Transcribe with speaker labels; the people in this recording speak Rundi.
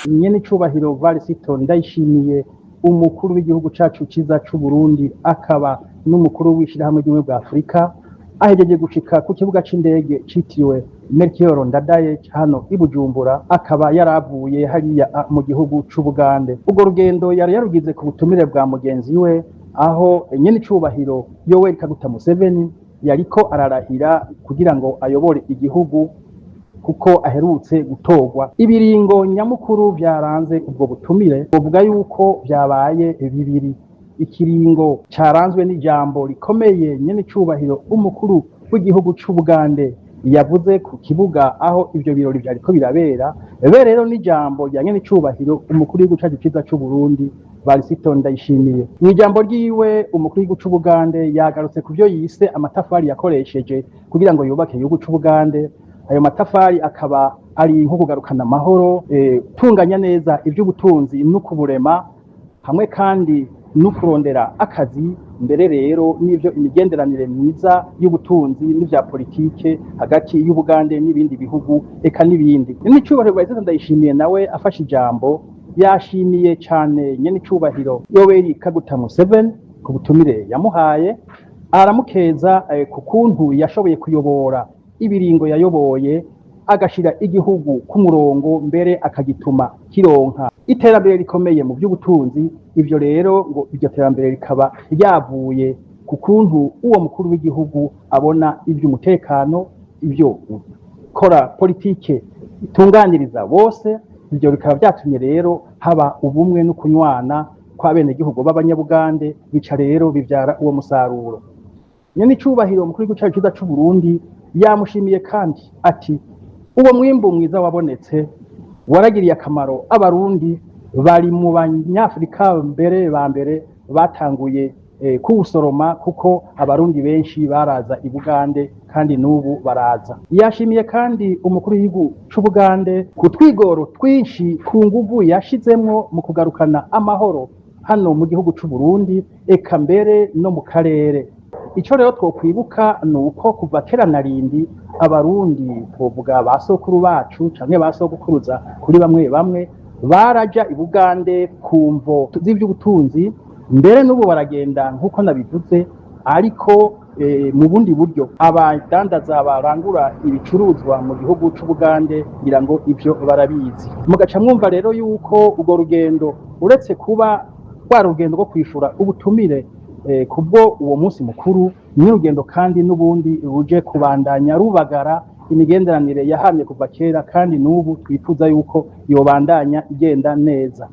Speaker 1: Nyene icubahiro Varisito Ndayishimiye, umukuru w'igihugu cacu ciza c'Uburundi, akaba n'umukuru w'ishirahamwe ry'ubumwe bwa Afurika, ahejeje gushika ku kibuga c'indege citiriwe Melchior Ndadaye hano i Bujumbura, akaba yaravuye hariya mu gihugu c'Ubugande. Urwo rugendo yari yarugize ku butumire bwa mugenzi we, aho nyene icubahiro Yoweri Kaguta Museveni yariko ararahira kugira ngo ayobore igihugu, kuko aherutse gutorwa. Ibiringo nyamukuru vyaranze ubwo butumire buvuga yuko vyabaye bibiri: ikiringo caranzwe n'ijambo rikomeye nyene icubahiro umukuru w'igihugu c'Ubugande yavuze ku kibuga aho ivyo birori vyariko birabera, be rero n'ijambo rya nyene icubahiro umukuru w'igihugu cacu ciza c'Uburundi Varisito Ndayishimiye. Mw'ijambo ryiwe, umukuru w'igihugu c'Ubugande yagarutse ku vyo yise amatafari yakoresheje kugira ngo yubake igihugu c'Ubugande. Ayo matafari akaba ari nko kugarukana amahoro, tunganya neza ivy'ubutunzi no kuburema hamwe, kandi no kurondera akazi, mbere rero n'ivyo imigenderanire myiza y'ubutunzi n'ivya politike hagati y'Ubugande n'ibindi bihugu, eka n'ibindi. N'icubahiro Varisito Ndayishimiye nawe afashe ijambo, yashimiye cane nyene icubahiro Yoweri Kaguta Museveni ku butumire yamuhaye, aramukeza ku kuntu yashoboye kuyobora ibiringo yayoboye, agashira igihugu ku murongo, mbere akagituma kironka iterambere rikomeye mu by'ubutunzi. Ivyo rero ngo iryo terambere rikaba ryavuye ku kuntu uwo mukuru w'igihugu abona ivy'umutekano, ivyo gukora politike itunganiriza bose. Ivyo bikaba vyatumye rero haba ubumwe no kunywana kw'abenegihugu b'abanyabugande, bica rero bivyara uwo musaruro. Nyene icubahiro umukuru w'igihugu cacu ciza c'Uburundi yamushimiye kandi ati uwo mwimbu mwiza wabonetse waragiriye akamaro Abarundi, bari mu Banyafurika mbere ba mbere batanguye kuwusoroma, kuko Abarundi benshi baraza i Bugande kandi n'ubu baraza. Yashimiye kandi umukuru w'igihugu c'Ubugande ku twigoro twinshi, ku nguvu yashizemwo mu kugarukana amahoro hano mu gihugu c'Uburundi, eka mbere no mu karere. Ico rero twokwibuka ni uko kuva kera na rindi Abarundi, twovuga ba sokuru bacu canke ba sogokuruza kuri bamwe bamwe, baraja i Bugande ku mvo z'ivy'ubutunzi, mbere n'ubu baragenda nk'uko nabivuze, ariko mu bundi buryo, abadandaza barangura ibicuruzwa mu gihugu c'Ubugande, ngira ngo ivyo barabizi. Mugaca mwumva rero yuko urwo rugendo, uretse kuba rwa rugendo rwo kwishura ubutumire kubwo uwo munsi mukuru, ni urugendo kandi n'ubundi ruje kubandanya rubagara imigenderanire yahamye kuva kera, kandi n'ubu twifuza yuko yobandanya igenda neza.